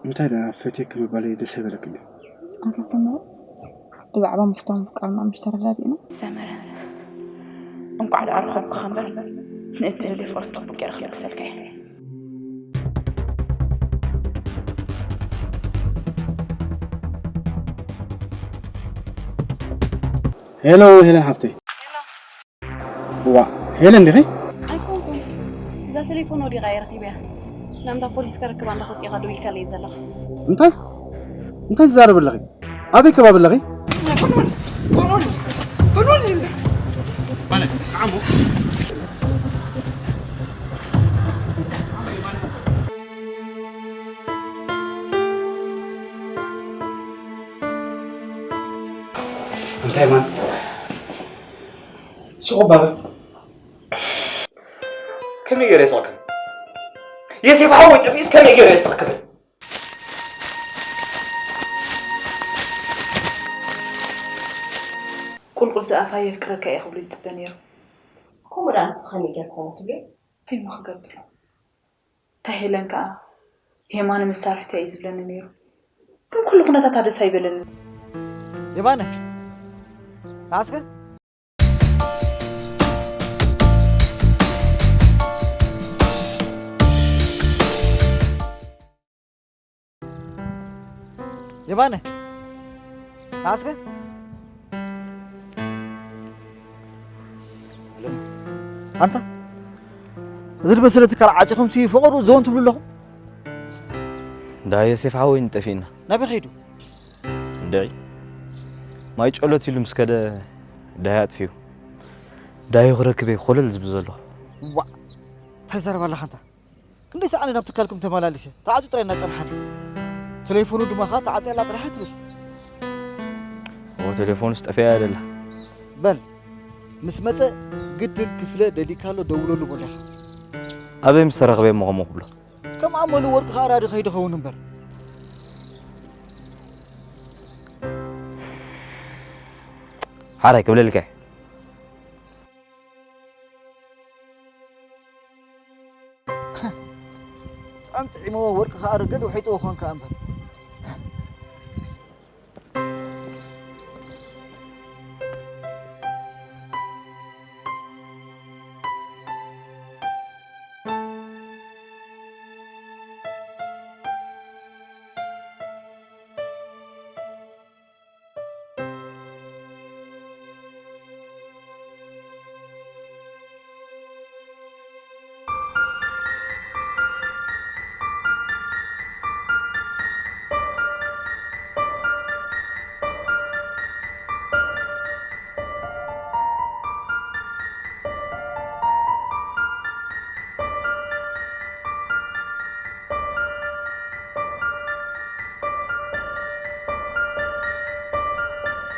እንታይ ደኣ ፈትየኪ ምባለይ ደስ ኣይበለክን ድዩ? ኣታ ሰመረ፣ ብዛዕባ ምፍታው ምፍቃርና ምሽ ተረዳዲእና? ሰመረ፣ እንቋዕ ደኣ ረኸብኩኻ እምበር፣ ንእትደልዮ ፍቕሪ ጽቡቕ ገይረ ክልግሰልካ እየ። ሄሎ ሄለን ሓፍተይ። ዋ፣ ሄለን ዲኺ? ኣይኮንኩን። እዛ ቴሌፎን ወዲቓ እየ ረኺበያ። ናምታ ፖሊስ ከረክባ እንዳኸድኩ ኢኻ ደው ኢልካለይ ዘለኻ። እንታይ እንታይ ትዛረቢ ኣለኺ? ኣበይ ከባቢ ኣለኺ? እንታይ ማን ስቑባበ ከመይ ገይረ ይስቕ ክብል? የሴፍ ሓወይ ጠፊኡስ ከመይ ገይረ ይስቕ ክብል? ቁልቁል ዝኣፋ የፍቅረካ እየ ክብሉ ይፅበ ነይሩ። ከምኡ ደኣ ንስኺ ከመይ ጌርክሞ ትብልዮ? እንታይ እሞ ክገብር? እታ ሄለን ከዓ የማነ መሳርሕተይ እዩ ዝብለኒ ነይሩ። ግን ኩሉ ኩነታታ ደስ ኣይበለንን። የማነ ንዓስከ የማነ ንዓስከ ኣንታ እዚ ዝበሰለ ትካል ዓፂኹም ሲ ፈቐዱ ዘውን ትብሉ ኣለኹም። እንዳ ዮሴፍ ሓወይ ንጠፊእና ናበይ ኸይዱ? እንድዒ ማይ ጨሎት ኢሉ ምስ ከደ ዳሂ ኣጥፊኡ። ዳሂ ክረክበ ኮለል ዝብል ዘሎ። ዋ እንታይ ዘረባ ኣለኻ ኣንታ? ክንደይ ሰዓነ ናብ ትካልኩም ተመላሊሰ ተዓፅዩ ጥራይ እናፀንሓኒ። ቴሌፎኑ ድማ ኸዓ ተዓፅያ ኣላ ጥራይ ትብል። እሞ ቴሌፎኑስ ጠፊኣ እያ ደላ። በል ምስ መፀ ግድን ክፍለ ደሊካሎ ደውለሉ በሎ ኢኻ። ኣበይ ምስ ተራኸበ እሞ ከምኡ ክብሎ? ከም ኣመሉ ወርቂ ኸዓ ራዲ ከይዱ ኸውን እምበር። ሓራይ ክብለልካ እየ። ብጣዕሚ ጥዒምዎ ወርቂ ኸዓ ረገድ ውሒጥዎ ኾን ከኣ እምበር።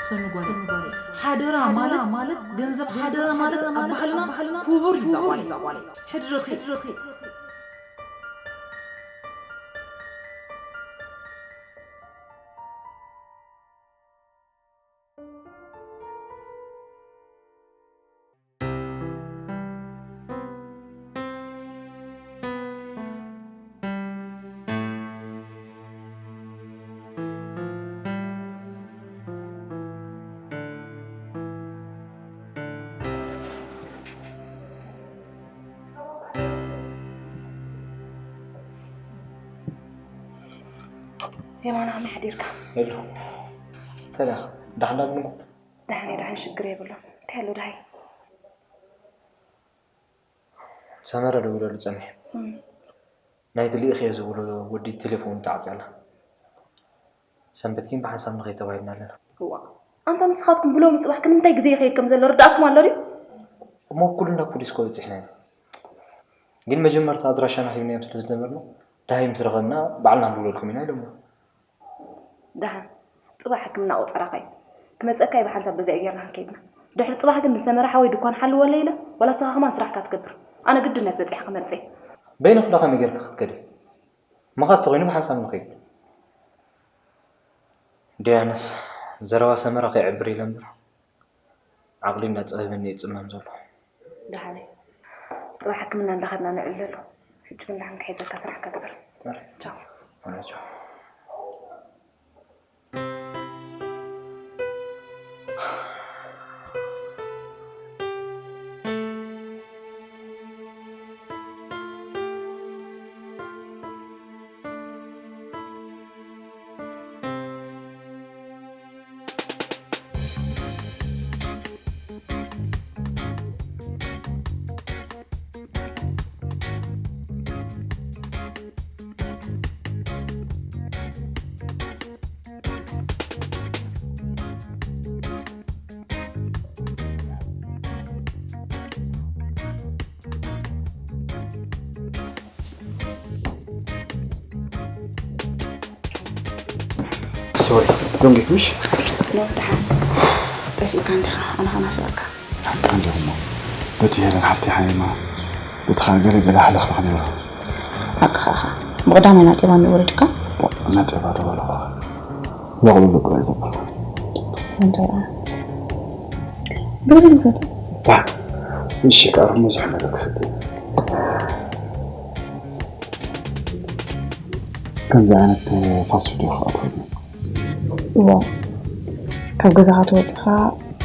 ሰኑ ጓለይ ሓደራ ማለት ገንዘብ ሓደራ ማለት ኣብ ባህልና ክቡር እዩ። እዛ ጓለይ ሕድርኺ የማነ ከመይ ሓዲርካ? ሄሎ እንታይ ደኣ ደሓን ዳብልኩ? ደሓን እየ ደሓን ሽግር የብሉን። እንታይ ኣሎ ደሃይ? ሰመረ ደዊለሉ ጸኒሐ። ናይቲ ልኢኽዮ ዝብሎ ወዲ ቴሌፎኑ ተዓጽያ ኣላ። ሰንበት ግን ብሓንሳብ ንኸይድ ተባሂልና ኣለና። እዋእ ኣንታ ንስኻትኩም ብሎሚ ጽባሕ ክንምንታይ ግዜ ይኸይድ ከም ዘሎ ርዳእኩም ኣሎ ድዩ? እሞ ኩልና ፖሊስ እኮ በጺሕና ኢና። ግን መጀመርታ ኣድራሻና ሂብናዮም ስለ ዝነበርና ደሃይ ምስ ረኸብና ባዕልና ንድውለልኩም ኢና ኢሎምና። ደሓን ጽባሕ ሕክምና ቆጸራኻ እዩ ክመጸካ እዩ ብሓንሳብ በዚኣ ጌርና ክንከይድና ድሕሪ ጽባሕ ግን ንሰመረ ሓወይ ድኳን ሓልወለይ ኢለ ዋላ ንስኻ ከማን ስራሕካ ትገብር ኣነ ግድነት በጺሐ ክመርጽ እየ በይንኹ ደኣ ከመይ ጌርካ ክትከዲ ምኻድ ተኾይኑ ብሓንሳብ ንኸይድ ዲያነስ ዘረባ ሰመረ ከይዕብር ኢለ እምበር ዓቕሊ እንዳጸበበኒ እዩ ዝጽመም ዘሎ ደሓነይ ጽባሕ ሕክምና እንዳኸድና ንዕለሉ ሕጂ ግን ደሓን ክሕዘካ ስራሕ ከግብር። ቻው። ሶሪ ዶንጌት ምሽ ኖ ደሓን ጠፊእካ እንዲኻ ኣነ ከናፍቐካ ሓንታ እንዲኹሞ በቲ ሄለን ሓፍቲ ሓሚማ በቲ ከዓ ገለ ገለ ሓለኽለኽ ነይሩ ሓቅኻ ኢኻ ብቐዳማይ ናጤባ እንወረድካ ነጤባ ተበለኹ ዋቕሉ ጥራይ ዘበል እንታይ ደኣ ብርግል ዘበል እሺ ከዓ ብዙሕ ነገር ክሰጥ ከምዚ ዓይነት ፋስት ፉድ ይኸኣት እዎ ካብ ገዛኻ ተወፅኻ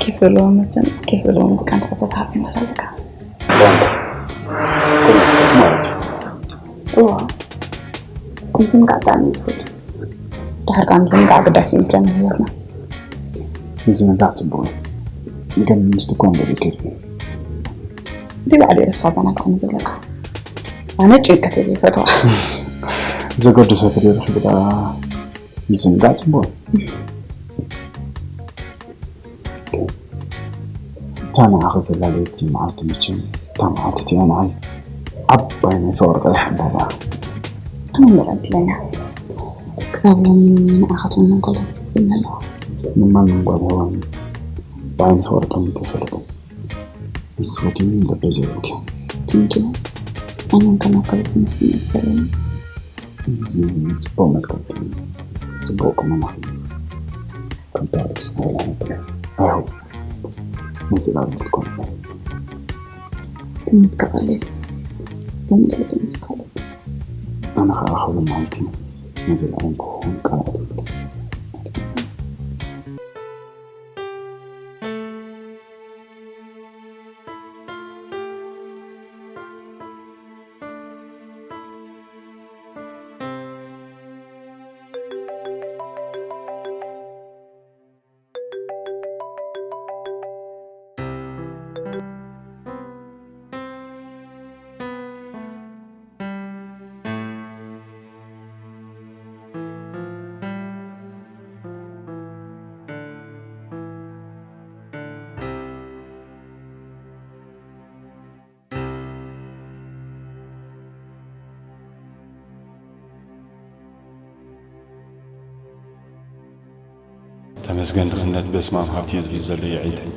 ኬፍ ዘለዎ መስተን ኬፍ ዘለዎ ሙዚቃን ተቐፀታ ሃብቲ መሳለካ ባንዳ ኮነክት ማለት እዩ እዎ ምዝንጋዕ ብጣዕሚ እዩ ዝፈቱ ድሕር ከዓ ምዝንጋዕ ኣገዳሲ ይመስለኒ ህይወትና ምዝንጋዕ ፅቡቅ እዩ ግን ምስ ድኳን ገለ ይከድ እዩ ብባዕሉ ርእስኻ ዘናግዕኒ ዝብለካ ኣነ ጭንቀት እየ ዘይፈትዋ ዘገድሰ ተደሪኺ ብዳ ምዝንጋዕ ፅቡቅ እዩ እታ ንዓኺ ዘላ ለይቲ መዓልቲ መቸም እታ መዓልቲ እቲኣ ንዓይ ዓባይ ናይ ፍቕሪ ቀይሕ ዕምባባ ኣነ ምረን ትለና ክሳብ ሎሚ ንዓኻትኩም መንጎል ዝስፅም ኣለዋ ንማንም ጓል ሄዋን ብዓይኒ ፍቕሪ ጠሚተ ይፈልጥን ንስኺ ግን ልበይ ዘይብልኪ ትንኪ ኣነ ከማካ ዝመስል መሰለኒ እዚ ፅቡቅ መልክዕ ፅቡቅ ቁመና ከምታ ተስፋ ይላነብር ኣይሆ ነዚ ላብነት ኮነ ትምትካ ቀሊል ብምልእቲ ምስ ካልእ ኣነ ከዓ ክብሉ ማለቲ ነዚ ላዕለም ክኸውን ቃል ኣትብል ተመስገን ድኽነት በስማም ሃብቲ እዩ ዝብል ዘሎ የዒንተይ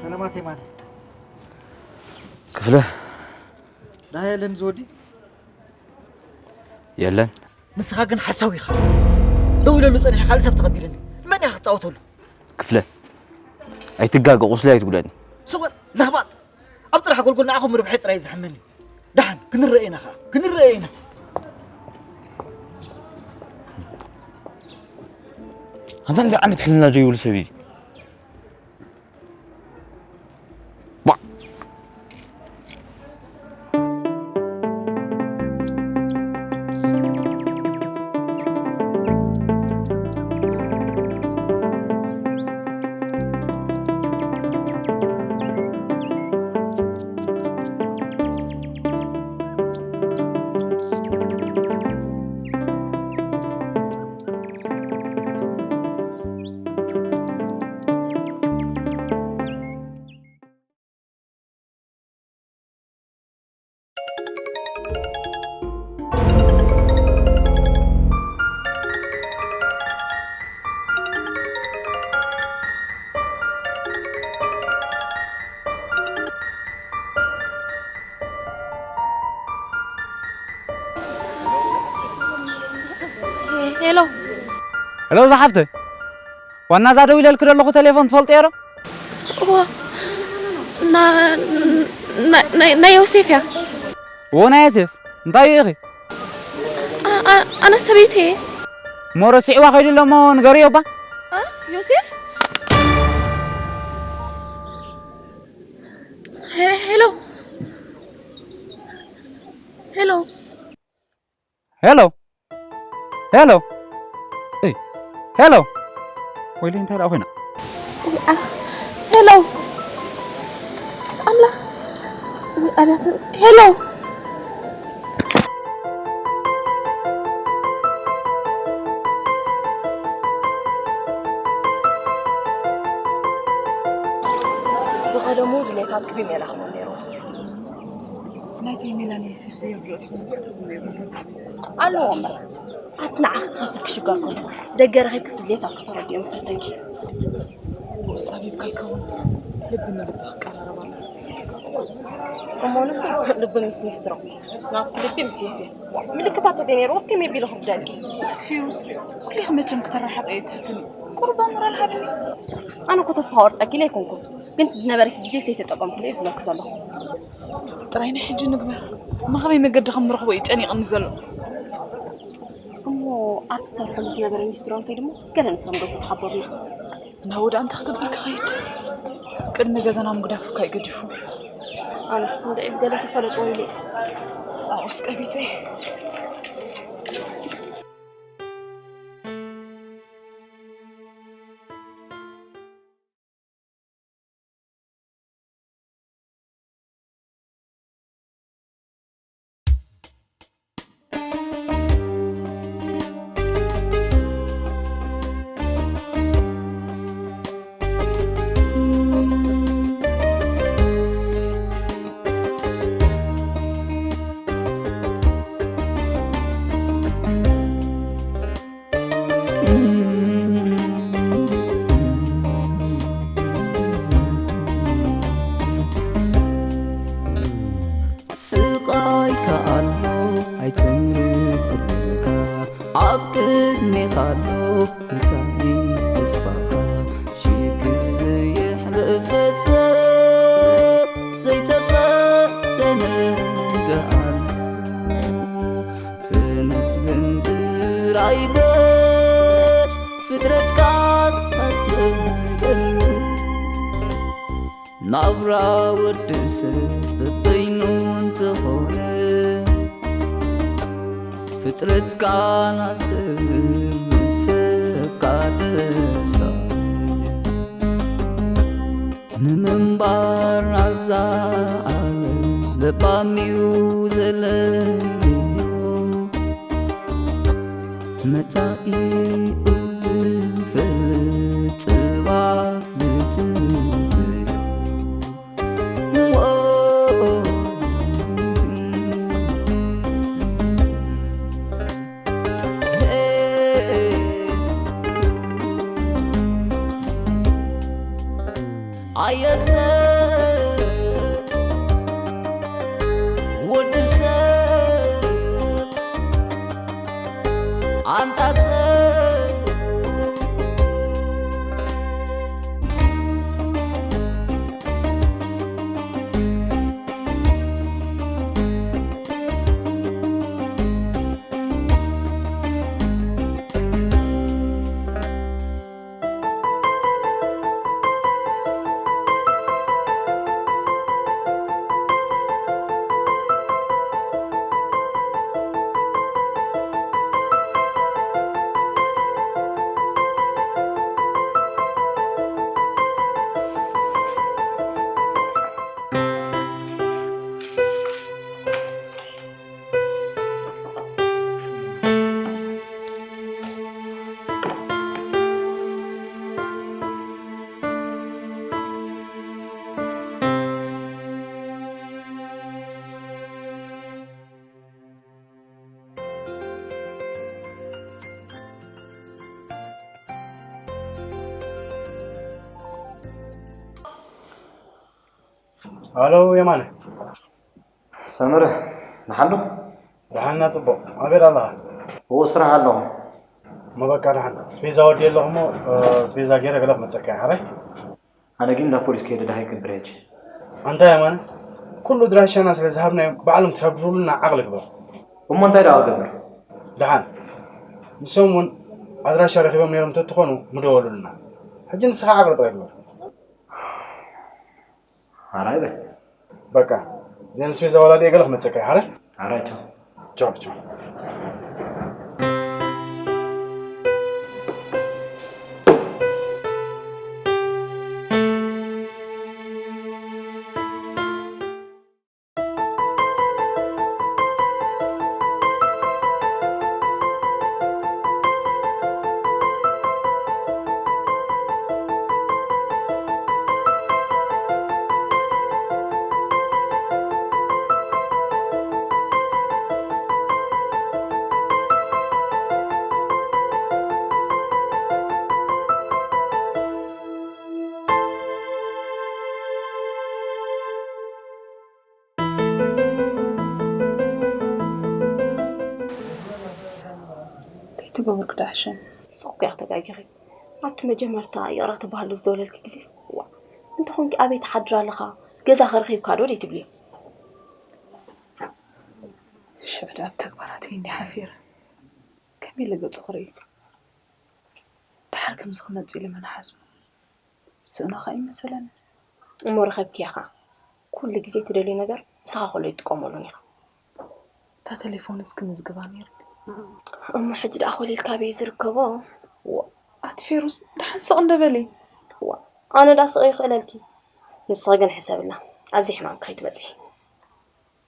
ሰላማት የማነ ክፍለ ዳሃ የለን ዝወዲ የለን ንስኻ ግን ሓሳዊ ኢኻ ደው ኢለሉ ጸኒሐ ካልእ ሰብ ተቐቢልኒ መን ኢኻ ክትፃወተሉ ክፍለ ኣይትጋገ ቁስሊ ኣይትጉደኒ ስወር ለኽባጥ ኣብ ጥራሕ ጎልጎል ንዓኹም ርብሐ ጥራይ ዝሕመኒ ደሓን ክንረአ ኢና ኸዓ ክንረአ ኢና ኣንታ እንታይ ዓይነት ሕልና ዘይብሉ ሰብ እዩ ሄሎ። ሄሎ ዝሓፍተይ፣ ዋና እዛ ደዊለልኪ ዘለኹ ቴሌፎን ትፈልጥዮ ዶ? እዋ፣ ና-፣ ና-፣ ናይ፣ ናይ ዮሴፍ እያ። እዎ፣ ናይ ዮሴፍ። እንታይ እዩ ኢኺ? ኣ-፣ ኣ-፣ ኣነ ሰበይቲ እየ። እሞ ረሲዕዋ ከይዱ ኣሎ እሞ ንገርዮ እባ። ኣ፣ ዮሴፍ? ሄ-፣ ሄሎ። ሄሎ። ሄሎ። ሄሎ። እይ። ሄሎ። ወይለይ እንታይ ደኣ ኮይና? ሄሎ። ኣምላኽ። ኣብያት። ሄሎ። ብቐደሙ ድሌታትኪ ብሜላ ክኸውን ነይርዎ። ናይተይ ሜላን ዮሴፍ ዘየርድኦ ትኹን ክትብሉ ይብሉ። ኣለዎ እምበር፣ ኣቲ ንዓኺ ክኸፍል ክሽገር ከሎ፣ ደገ ረኺብክስ ድሌታትኪ ተረዲኦም ፈተንኪ። ብኡ ሳቢብካ ይከውን፣ ልቢ ንልቢ ክቀራረብ ኣለዎ። እሞ ንሱ ልቢ ምስ ኒስትሮ፣ ናትኪ ልቢ ምስ ዮሴፍ። ምልክታት ተዘይነይርዎ እስኪ ሜቢ ኢሉ ክርደኣልኪ። ኣቲ ፌሩዝ፣ ኩሌኺ መቸም ክተረሓቂ እየ ትፍትኒ። ቁሩብ ኣምር ኣልሃብኒ። ኣነ እኮ ተስፋ ቆርጸኪ ኢለ ኣይኮንኩን፣ ግን እቲ ዝነበረኪ ግዜ ዘይተጠቀምኩሉ እየ ዝብለኪ ዘለኹ። ጥራይ ናይ ሕጂ ንግበር። እሞ ካበይ መገዲ ከም ንረኽቦ እዩ ጨኒቕኒ ዘሎ። እሞ ኣብ ትሰርሕሉ ዝነበረ ሬስቶራንት ወይ ድማ ገለ ንሶም ገዝኡ ተሓበሩና። ናብ ወዳእንታ ክገብር ክኸይድ ቅድሚ ገዛና ምግዳፉ ካይ ገዲፉ። ኣነስ እንድዒ ገለ ተፈለጥዎ ኢለ። ኣብኡስ ቀቢጸ። ስቓይካ ኣሎ ኣይተምርር ዕድልካ፣ ኣብ ቅድሜኻ ኣሎ መጻኢ ተስፋኻ። ሽግር ዘየሕለፈ ሰብ ዘይተፈተነ ደኣ ኣሎ። ተመስገን ጥራይ በል ፍጥረትካ ኣስለምደሉ። ናብራ ወዲ ሰብ በበይኑ እንተኾነ፣ ፍጥረትካ ናሰብ ንሰብካ ተሳነ። ንምንባር ናብዛ ዓለም ለባም እዩ ዘለዮ፣ መጻኢኡ ዝፈልጥ ጽባሕ ዝጽበዮ። ኣየ ሰብ ወዲ ሰብ ኣንታ ሰብ። ሃሎ የማነ። ሰምረ፣ ደሓን ዶ? ደሓንና ጽቡቕ። ኣበይ ኣለኻ? እዎ፣ ስራሕ ኣለኹ። እሞ በቃ ደሓን ኣስቤዛ ወዲ ኣለኹ እሞ ኣስቤዛ ገይረ ገለ ክመፀካ እየ ሓራይ። ኣነ ግን እንዳ ፖሊስ ከይደ ደሃይ ክገብር ሕጂ። ኣንታ የማነ፣ ኩሉ ድራሻና ስለ ዝሃብናዮም ባዕሎም ክሰብሩልና ዓቕሊ ግበር። እሞ እንታይ ደኣ ክገብር? ደሓን ንሶም እውን ኣድራሻ ረኺቦም ነይሮም እንተትኾኑ ምደወሉልና። ሕጂ ንስኻ ዓቕሊ ጥራይ ግበር። ሓራይ በል። በቃ እዘን ኣስቤዛ ዋላ ድየ ገለ ክመፀካ እየ ሓራይ። ሓራይ ቻው። ቻው ቻው። እንታይ ትገብር ክዳሕሸን? ስቕ እኮ ኢኺ ተጋጊኺ። ኣብቲ መጀመርታ ይቕረ ክትበሃሉ ዝደወለልኪ ግዜስ፣ ዋእ፣ እንተኾንኪ ኣበይ ትሓድር ኣለኻ? ገዛኸ ረኺብካ ዶ ደይትብልዮ? ሽዑ ደኣ ኣብ ተግባራተይ እንዲ ሓፊረ። ከመይ ኢለ ገጹ ክርኢ? ደሓር ከምዚ ክመጽእ ኢለ መን ሓስቦ? ስእኖ ኸኣ ይመሰለኒ። እሞ ረኸብክያ ኸኣ። ኩሉ ግዜ ትደልዮ ነገር ምሳኻ ከሎ ኣይትጥቀመሉን ኢኻ። እታ ቴሌፎንስ ክምዝግባ ነይሩ። እሞ ሕጂ ደኣ ኮሊልካ ኣበይ ዝርከቦ? ዋ፣ ኣቲ ፌሩስ፣ ደሓን ስቕ እንደ በሊ። ዋ፣ ኣነ ደኣ ስቕ ይኽእለልኪ። ንስኺ ግን ሕሰብላ፣ ኣብዚ ሕማም ከይትበጽሒ።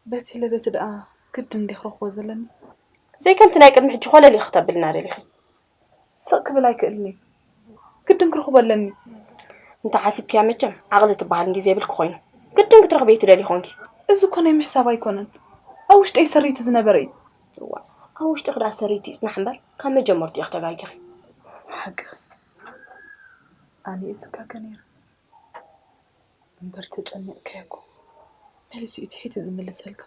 በቲ ኢለ በቲ ደኣ ግድን እንዲ ክረኽቦ ዘለኒ። ዘይከምቲ ናይ ቅድሚ ሕጂ ኮለል ኢኺ ክተብልና ደሊኺ። ስቕ ክብል ኣይክእልን እዩ። ግድን ክረኽቦ ኣለኒ። እንተ ሓሲብክያ መቸም ዓቕሊ ትበሃል እንዲ ዘይብልኪ ኮይኑ። ግድን ክትረኽብዮ ትደልዪ ኮንኪ። እዚ እኮ ናይ ምሕሳብ ኣይኮነን። ኣብ ውሽጠይ ሰሪቱ ዝነበረ እዩ። እዋ፣ ኣብ ውሽጥኺ ደኣ ሰሪቱ ይጽናሕ እምበር፣ ካብ መጀመርትኡ ኢኺ ተጋጊኺ። ሓቅኺ። ኣነ እየ ዝጋገ ነይረ። እምበር ተጨኒቕካዮ እኮ መሊሱ እዩ ትሒቱ ዝምልሰልካ።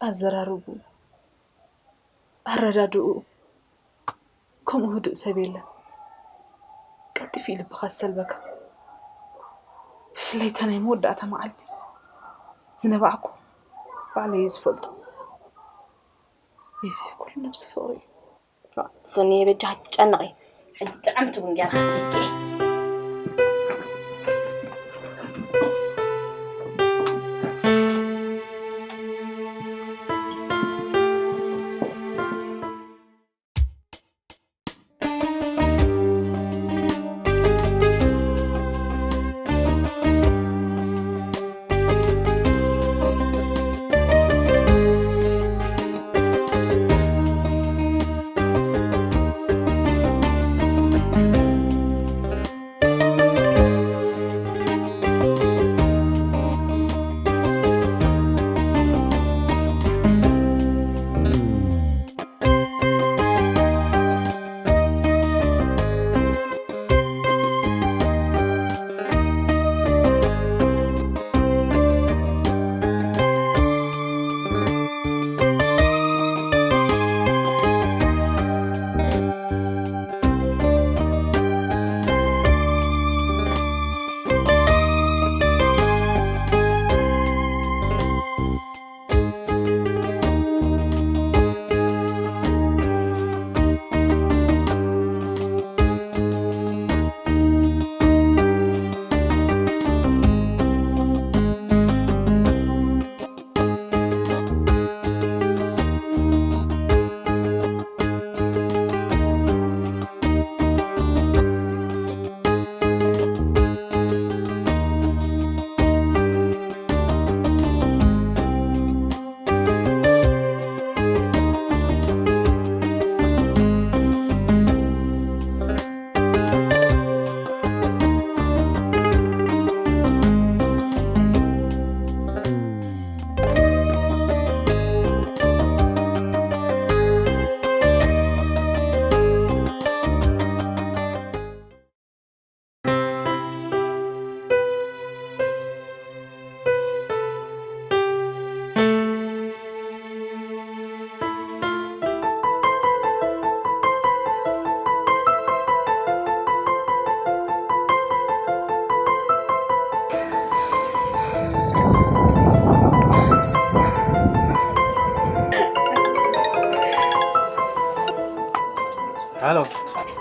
ኣዘራርብኡ፣ ኣረዳድኡ፣ ከምኡ ህዱእ ሰብ የለን። ቀልጢፉ እዩ ልብኻ ዝሰልበካ። ብፍላይ እታ ናይ መወዳእታ መዓልቲ ዝነባዕኩ ባዕለይ እየ ዝፈልጦ። ቤዛይ ኩሉ ነብሲ ፍቕሪ እዩ። ሰኑየ በጃ ትጨነቒ። ሕጂ ጥዕምቲ ቡን ገይረ ከስትየኪ።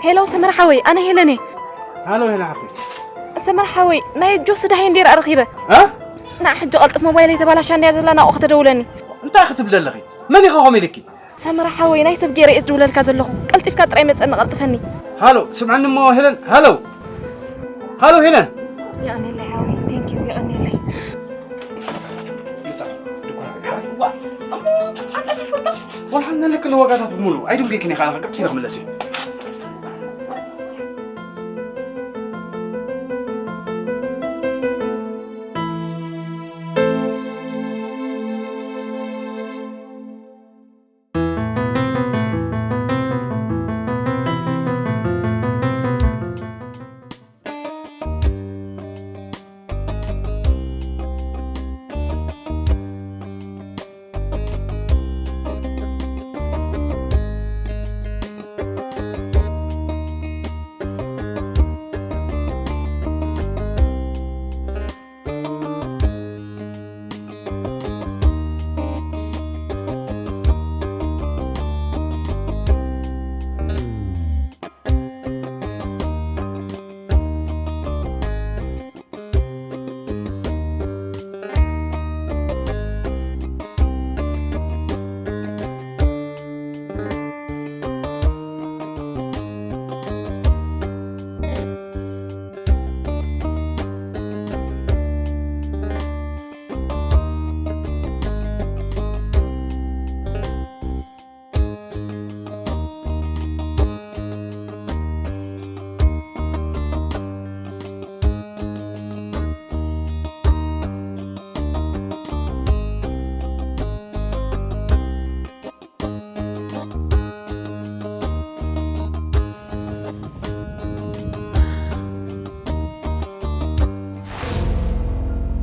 ሄሎ ሰመረ ሓወይ፣ ኣነ ሄለነ። ሃሎ ሄለን ሓፍተይ። ሰመረ ሓወይ፣ ናይ ጆስ ደሃይ እንዴ ረኺበ። እ? ና ሕጂ ቀልጥፍ፣ ሞባይለይ ተባላሻ እንድያ ዘላ፣ ናብኡ ከተደውለኒ። እንታይ ክትብሊ ኣለኺ? መን ኢኺ ከምኡ ኢልኪ? ሰመረ ሓወይ፣ ናይ ሰብ ገይረ እየ ዝድውለልካ ዘለኹ። ቀልጢፍካ ጥራይ መጸኒ፣ ቀልጥፈኒ። ሃሎ፣ ስምዕኒ እሞ ሄለን። ሃሎ። ሃሎ ሄለን። የቐንየለይ ሓወይ፣ thank you፣ የቐንየለይ። ይጻ፣ ድኳን። ዋ፣ እሞ፣ ኣንተ ትፈልጦ? ወላ ሓንቲ ኣለክኒ ዋጋታት ብምሉእ። ኣይድንገይክን ኢኻ፣ ቀልጢፈ ክምለስ እየ።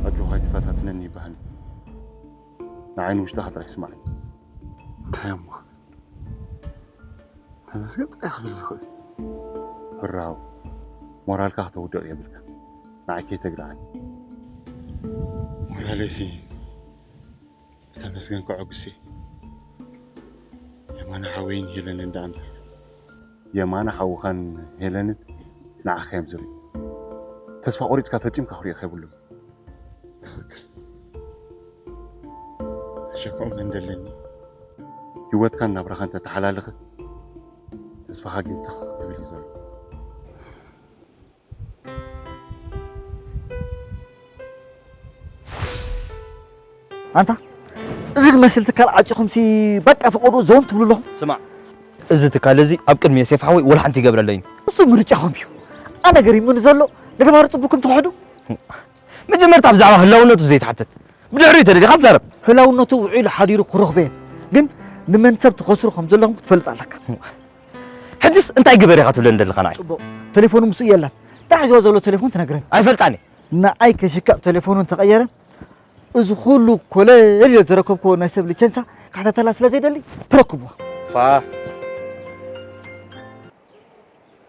ኣጆኻ ኣይትፈታትነኒ ይበሃል። ንዓይ ንውሽጥኻ ጥራይ ስማዓኒ። እንታይ እሞ? ተመስገን ጥራይ ክብል ዝኽእል። ብራው፣ ሞራልካ ከተውድቕ የብልካ። ንዓይ ከይተግርዓኒ። ሞራለይሲ ብተመስገን ከዐጉስ እየ። የማነ ሓወይን ሄለንን ደኣ እንታይ? የማነ ሓውኻን ሄለንን ንዓኻ እዮም ዝርእዩ። ተስፋ ቆሪጽካ ፈጺምካ ክርእዩኻ የብሉን። ትኽክል። ተሸክኦም እንደለኒ። ህይወትካን ናብራኻን ተተሓላልኸ፣ ተስፋኻ ግን ትኽ ክብል እዩ ዘሎ። ኣንታ፣ እዚ ዝመስል ትካል ዓጺኹምሲ በቃ ፈቐዶ ዘወም ትብሉ ኣለኹም? ስማዕ፣ እዚ ትካል እዚ ኣብ ቅድሚ ዮሴፍ ሓወይ ወላ ሓንቲ ይገብረለይን። እሱ ምርጫኹም እዩ። ኣነ ገሪሙኒ ዘሎ፣ ንገባሪ ጽቡኩም ትኽሕዱ? መጀመርታ ብዛዕባ ህላውነቱ ዘይትሓትት፣ ብድሕሪኡ ተደሊኻ ትዛረብ። ህላውነቱ ውዒሉ ሓዲሩ ክረኽቦ እየ። ግን ንመን ሰብ ትኸስሩ ከም ዘለኹም ክትፈልጥ ኣለካ። ሕጅስ እንታይ ግበር ኢኻ ትብለኒ ዘለኻ ንዓይ? ጽቡቕ። ቴሌፎኑ ምስኡ የለን። እንታይ ሒዝዋ ዘሎ ቴሌፎን ትነግረኒ? ኣይፈልጣን እየ። ንዓይ ከሽክዕ ቴሌፎኑ እንተቐየረ፣ እዚ ኩሉ ኮለል ኢለ ዝረከብክዎ ናይ ሰብ ሊቸንሳ ክሕተተላ ስለ ዘይደሊ ትረክብዋ። ፋ።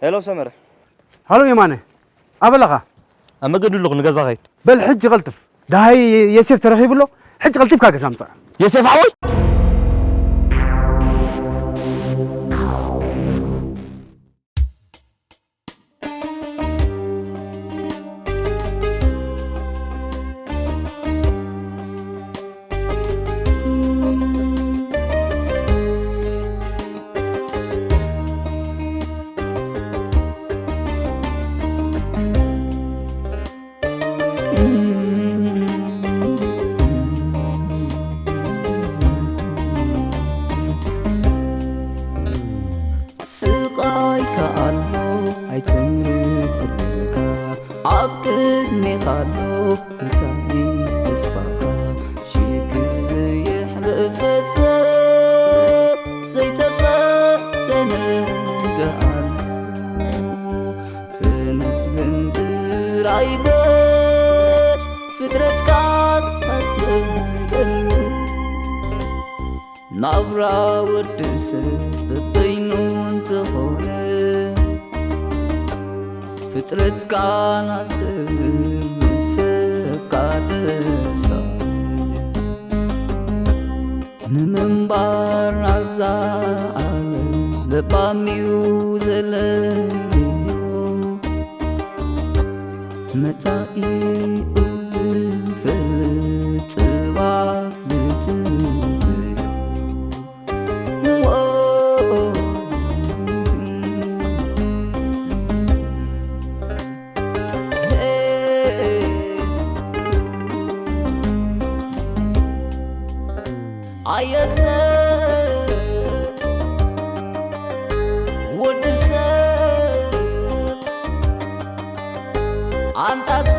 ሄሎ ሰመረ። ሃሎ የማነ፣ ኣበይ ኣለኻ? ኣብ መገዲ ኣለኹ፣ ንገዛ ኸይድ። በል ሕጂ ቀልጥፍ። ደሃይ የሴፍ ተረኺቡ ኣሎ። ሕጂ ቀልጢፍካ ገዛ ምጻእ። የሴፍ ሓወይ? ስቓይካ ኣሎ ኣይትምርር ዕድልካ፣ ኣብ ቅድሜኻ ኣሎ መጻኢ ተስፋኻ። ሽግር ዘየሕልፍ ሰብ ዘይተፈተነ ነገር ኣሎ። ተመስገን ጥራይ በል ፍጥረትካ ኣስለምደኒ። ናብራ ወዲ ሰብ በበይኑ እንተኾነ፣ ፍጥረትካ ናስብ ሰብካ ተሳነ። ንምንባር ናብዛ ዓለም ባሚዩ ዘለዮ መጻኢኡ ዝፈልጥ ጽባሕ ዝጽበዮ። ኣየሰ ወድሰ ኣንታሰ